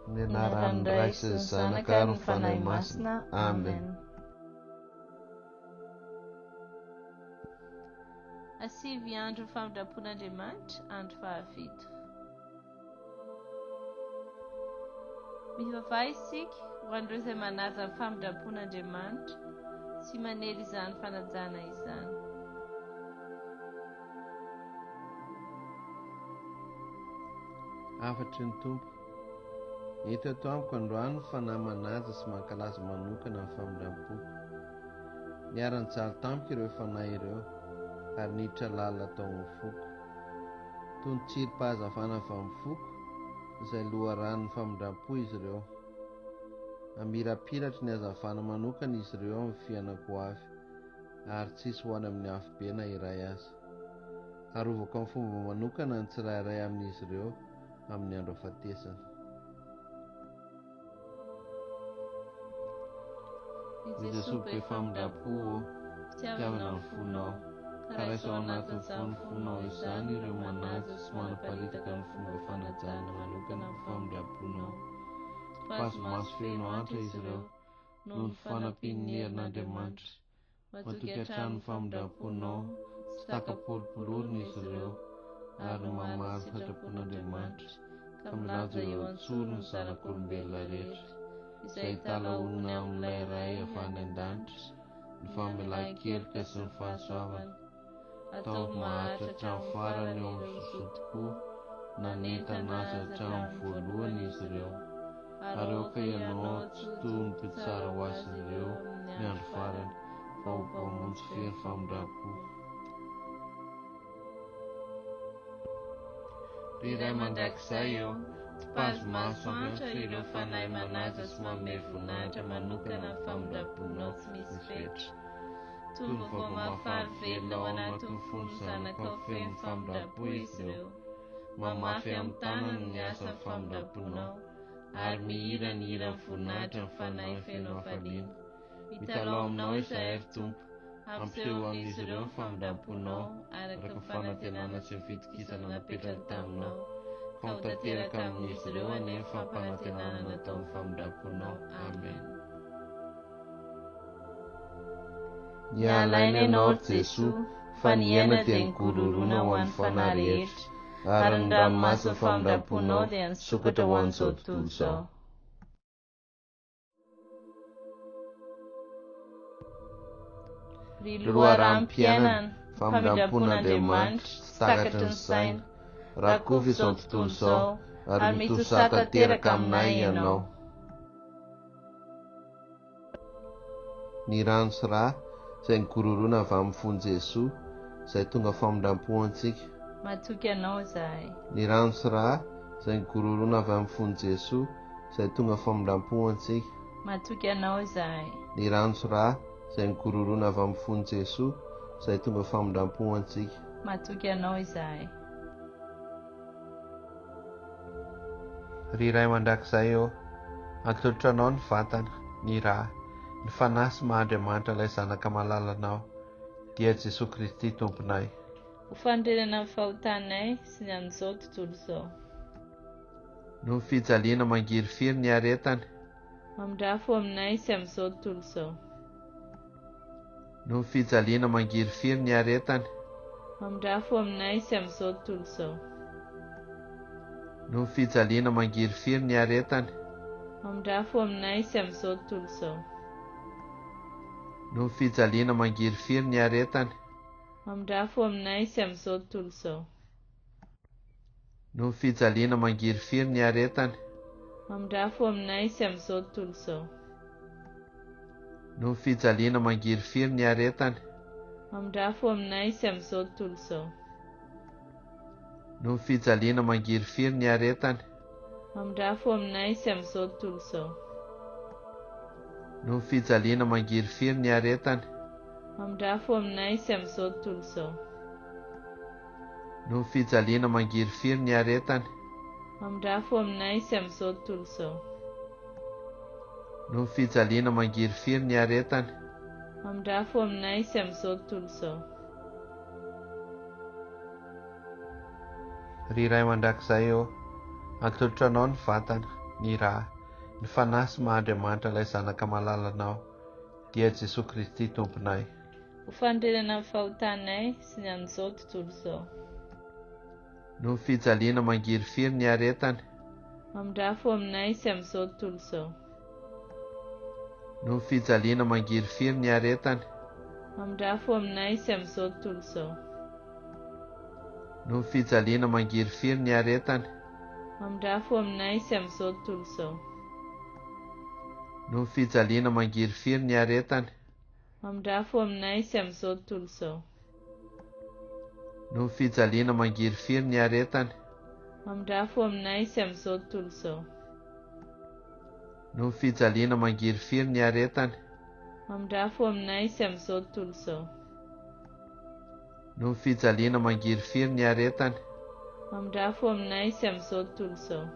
Amin'ny anaran'ny Ray sy ny Zanaka ary ny Fanahy Masina. Amen. Asivy andro ny famindram-pon'Andriamanitra, andro fahafito. Mivavaha isika ho an'ireo izay manaja ny famindram-pon'Andriamanitra sy manely izany fanajana izany. Hafatry ny Tompo. Ento eto amiko androany ny fanahy manaja sy mankalaza manokana ny famindram-poko. Niara-nijaly tamiko ireo fanahy ireo, ary niditra lalina tao amin'ny foko. Toy ny tsirim-pahazavana avy amin'ny foko, izay loharanon'ny famindram-po izy ireo. Hamirapiratry ny hazavana manokana izy ireo amin'ny fiainako ho avy, ary tsy hisy ho any amin'ny afobe na iray aza. Harovako amin'ny fomba manokana ny tsirairay amin'izy ireo amin'ny andro hafatesana. I Jesoa be famindram-po ô, fitiavana ny fonao, ka raiso ao anatin'izany fonao izany ireo manaja sy manaparitaka ny fomba fanajana manokana ny famindram-ponao. Topazo maso feno antra izy ireo, noho ny fanampian'ny herin'Andriamanitra. Matoky hatrany ny famindram-ponao, tsy taka-polopolorina izy ireo, ary mamaly sitrapon'Andriamanitra, ka milaza eo an-tsorony ny zanak'olombelona rehetra, izay italahoana amin'ilay Ray avy any an-danitra, ny famelan-keloka sy ny fahasoavana. Ataovy maharitra hatramin'ny farany eo amin'ny zotom-po nanentana azy hatramin'ny voalohany izy ireo, ary aoka ianao tsy toy ny mpitsara ho azy ireo ny andro farany, fa ho mpamonjy feno famindram-po. Ry Ray Mandrakizay ô, topazo maso antra ireo fanahy manaja sy manome voninahitra manokana ny famindram-ponao tsy misy fetra. Toy ny vaovao mahafaly velona ao anatin'ny fon'ny zanakao feno famindram-po izy ireo. Mamafy amin'ny tanany ny asan'ny famindram-ponao, ary mihira ny hiran'ny voninahitra ny fanahy feno hafaliana. Mitalaho aminao izahay, ry Tompo, hampiseho amin'izy ireo ny famindram-ponao araka ny fanantenana sy ny fitokisana napetrany taminao, ka ho tanteraka amin'izy ireo anie ny fampanantenana nataon'ny famindram-ponao. Amen. Niala aina Ianao, ry Jesoa, fa ny aina dia nigororoana ho an'ny fanahy rehetra, ary ny ranomasin'ny famindram-ponao dia nisokatra ho an'izao tontolo izao. Ry loharanom-piainana, famindram-pon'Andriamanitra, tsy takatry ny saina, rakovy izao tontolo izao, ary mitosaha tanteraka aminay Ianao. Ny rano sy rà izay nigororoana avy amin'ny fon'i Jesoa, izay tonga famindram-po ho antsika. Matoky Anao izahay. Ny rano sy rà izay nigororoana avy amin'ny fon'i Jesoa, izay tonga famindram-po ho antsika. Matoky Anao izahay. Ny rano sy rà izay nigororoana avy amin'ny fon'i Jesoa, izay tonga famindram-po ho antsika. Matoky Anao izahay. Ry Ray Mandrakizay ô, atolotro Anao ny vatana, ny rà, ny fanahy sy maha Andriamanitra ilay Zanaka malalanao, dia Jesoa Kristy Tomponay. Ho fanorenana ny fahotanay sy ny an'izao tontolo izao. Noho ny fijaliana mangirifiry niaretany. Mamindrafo aminay sy amin'izao tontolo izao. Noho ny fijaliana mangirifiry niaretany. Mamindrafo aminay sy amin'izao tontolo izao. Noho ny fijaliana mangirifiry niaretany. Mamindrafo aminay sy amin'izao tontolo izao. Noho ny fijaliana mangirifiry niaretany. Mamindrafo aminay sy amin'izao tontolo izao. Noho ny fijaliana mangirifiry niaretany. Mamindrafo aminay sy amin'izao tontolo izao. Noho ny fijaliana mangirifiry niaretany. Mamindrafo aminay sy amin'izao tontolo izao. Noho ny fijaliana mangirifiry niaretany. Mamindrafo aminay sy amin'izao tontolo izao. Noho ny fijaliana mangirifiry niaretany. Mamindrafo aminay sy amin'izao tontolo izao. Noho ny fijaliana mangirifiry niaretany. Mamindrafo aminay sy amin'izao tontolo izao. Noho ny fijaliana mangirifiry niaretany. Mamindrafo aminay sy amin'izao tontolo izao. Ry Ray Mandrakizay ô, atolotro Anao ny vatana, ny Ra, ny Fanahy sy maha Andriamanitra ilay Zanaka malalanao, dia Jesoa Kristy Tomponay. Ho fanorenana ny fahotanay sy ny an'izao tontolo izao. Noho ny fijaliana mangirifiry niaretany. Mamindrafo aminay sy amin'izao tontolo izao. Noho ny fijaliana mangirifiry niaretany. Mamindrafo aminay sy amin'izao tontolo izao. Noho ny fijaliana mangirifiry niaretany. Mamindrafo aminay sy amin'izao tontolo izao. Noho ny fijaliana mangirifiry niaretany. Mamindrafo aminay sy amin'izao tontolo izao. Noho ny fijaliana mangirifiry niaretany. Mamindrafo aminay sy amin'izao tontolo izao. Noho ny fijaliana mangirifiry niaretany. Mamindrafo aminay sy amin'izao tontolo izao. Noho ny fijaliana mangirifiry niaretany. Mamindrafo aminay sy amin'izao tontolo izao.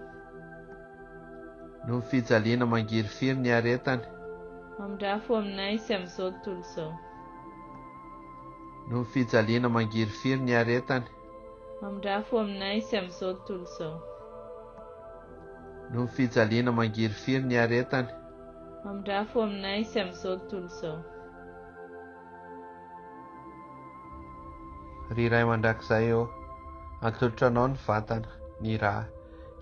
Noho ny fijaliana mangirifiry niaretany. Mamindrafo aminay sy amin'izao tontolo izao. Noho ny fijaliana mangirifiry niaretany. Mamindrafo aminay sy amin'izao tontolo izao. Noho ny fijaliana mangirifiry niaretany. Mamindrafo aminay sy amin'izao tontolo izao. Ry Ray mandrakizay ô, atolotro Anao ny vatana, ny ra,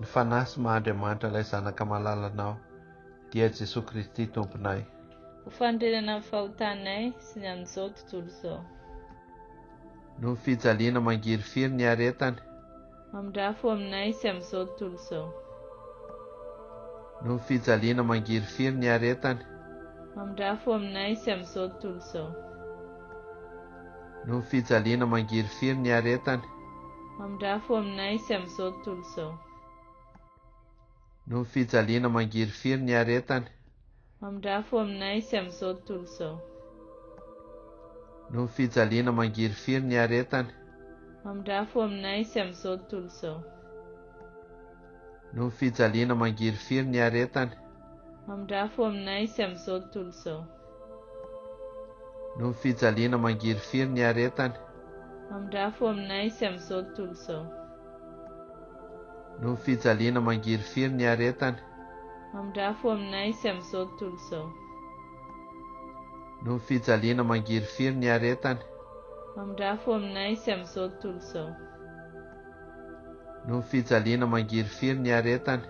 ny fanahy sy maha Andriamanitra ilay Zanaka malalanao, dia Jesoa Kristy Tomponay. Ho fanorenana ny fahotanay sy ny an'izao tontolo izao. Noho ny fijaliana mangirifiry niaretany. Mamindrafo aminay sy amin'izao tontolo izao. Noho ny fijaliana mangirifiry niaretany. Mamindrafo aminay sy amin'izao tontolo izao. Noho ny fijaliana mangirifiry niaretany. Mamindrafo aminay sy amin'izao tontolo izao. Noho ny fijaliana mangirifiry niaretany. Mamindrafo aminay sy amin'izao tontolo izao. Noho ny fijaliana mangirifiry niaretany. Mamindrafo aminay sy amin'izao tontolo izao. Noho ny fijaliana mangirifiry niaretany. Mamindrafo aminay sy amin'izao tontolo izao. Noho ny fijaliana mangirifiry niaretany. Mamindrafo aminay sy amin'izao tontolo izao. Noho ny fijaliana mangirifiry niaretany. Mamindrafo aminay sy amin'izao tontolo izao. Noho ny fijaliana mangirifiry niaretany. Mamindrafo aminay sy amin'izao tontolo izao. Noho ny fijaliana mangirifiry niaretany.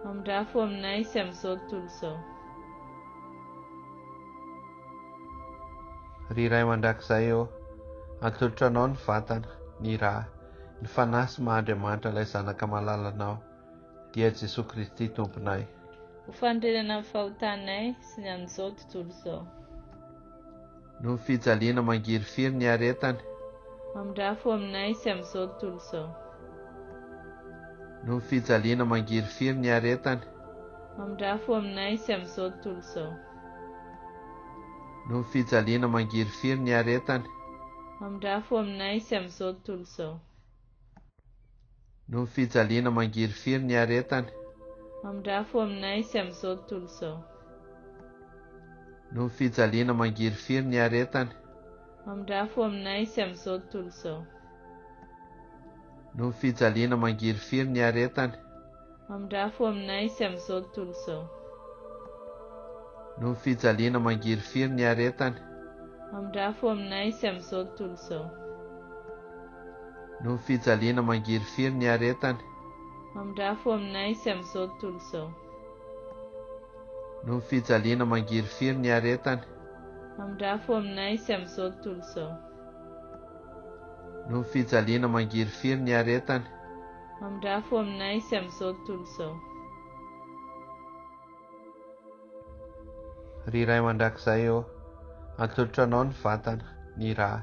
Mamindrafo aminay sy amin'izao tontolo izao. Ry Ray mandrakizay ô, atolotro Anao ny vatana, ny ra, ny fanahy sy maha Andriamanitra ilay Zanaka malalanao, dia Jesoa Kristy Tomponay. Ho fanorenana ny fahotanay sy ny an'izao tontolo izao. Noho ny fijaliana mangirifiry niaretany. Mamindrafo aminay sy amin'izao tontolo izao. Noho ny fijaliana mangirifiry niaretany. Mamindrafo aminay sy amin'izao tontolo izao. Noho ny fijaliana mangirifiry niaretany. Mamindrafo aminay sy amin'izao tontolo izao. Noho ny fijaliana mangirifiry niaretany. Mamindrafo aminay sy amin'izao tontolo izao. Noho ny fijaliana mangirifiry niaretany. Mamindrafo aminay sy amin'izao tontolo izao. Noho ny fijaliana mangirifiry niaretany. Mamindrafo aminay sy amin'izao tontolo izao. Noho ny fijaliana mangirifiry niaretany. Mamindrafo aminay sy amin'izao tontolo izao. Noho ny fijaliana mangirifiry niaretany. Mamindrafo aminay sy amin'izao tontolo izao. Noho ny fijaliana mangirifiry niaretany. Mamindrafo aminay sy amin'izao tontolo izao. Noho ny fijaliana mangirifiry niaretany. Mamindrafo aminay sy amin'izao tontolo izao. Ry Ray mandrakizay ô, atolotro Anao ny vatana, ny ra,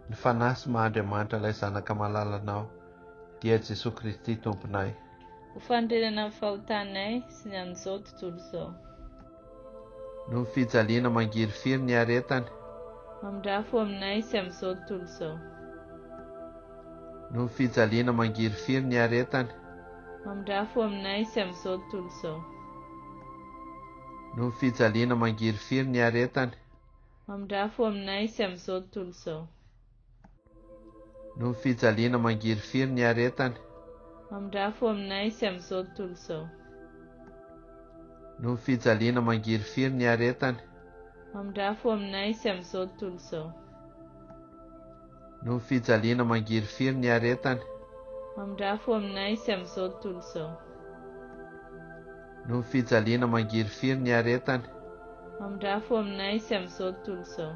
ny fanahy sy maha Andriamanitra ilay Zanaka malalanao, dia Jesoa Kristy Tomponay. Ho fanorenana ny fahotanay sy ny an'izao tontolo izao. Noho ny fijaliana mangirifiry niaretany. Mamindrafo aminay sy amin'izao tontolo izao. Noho ny fijaliana mangirifiry niaretany. Mamindrafo aminay sy amin'izao tontolo izao. Noho ny fijaliana mangirifiry niaretany. Mamindrafo aminay sy amin'izao tontolo izao. Noho ny fijaliana mangirifiry niaretany. Mamindrafo aminay sy amin'izao tontolo izao. Noho ny fijaliana mangirifiry niaretany. Mamindrafo aminay sy amin'izao tontolo izao. Noho ny fijaliana mangirifiry niaretany. Mamindrafo aminay sy amin'izao tontolo izao. Noho ny fijaliana mangirifiry niaretany. Mamindrafo aminay sy amin'izao tontolo izao.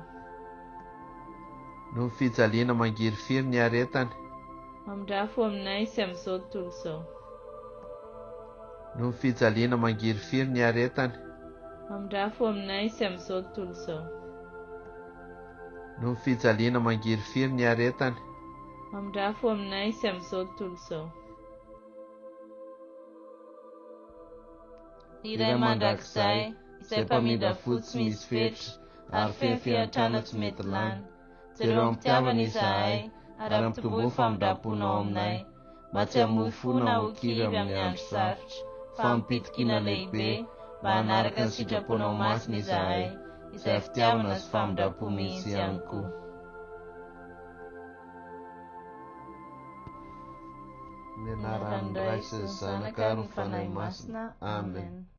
Noho ny fijaliana mangirifiry niaretany. Mamindrafo aminay sy amin'izao tontolo izao. Noho ny fijaliana mangirifiry niaretany. Mamindrafo aminay sy amin'izao tontolo izao. Noho ny fijaliana mangirifiry niaretany. Mamindrafo aminay sy amin'izao tontolo izao. Ny Ray mandrakizay, izay mpamindra fo tsy misy fetra ary feno fiantrana tsy mety lany, jereo am-pitiavana izahay ary ampitomboy ny famindram-ponao aminay, mba tsy hamoy fo na ho kivy amin'ny andro sarotra, fa amim-pitokiana lehibe, mba hanaraka ny sitraponao masina izahay, izay fitiavana sy famindram-po mihitsy ihany koa. Ny anaran'ny Ray sy ny Zanaka ary ny Fanahy Masina. Amen.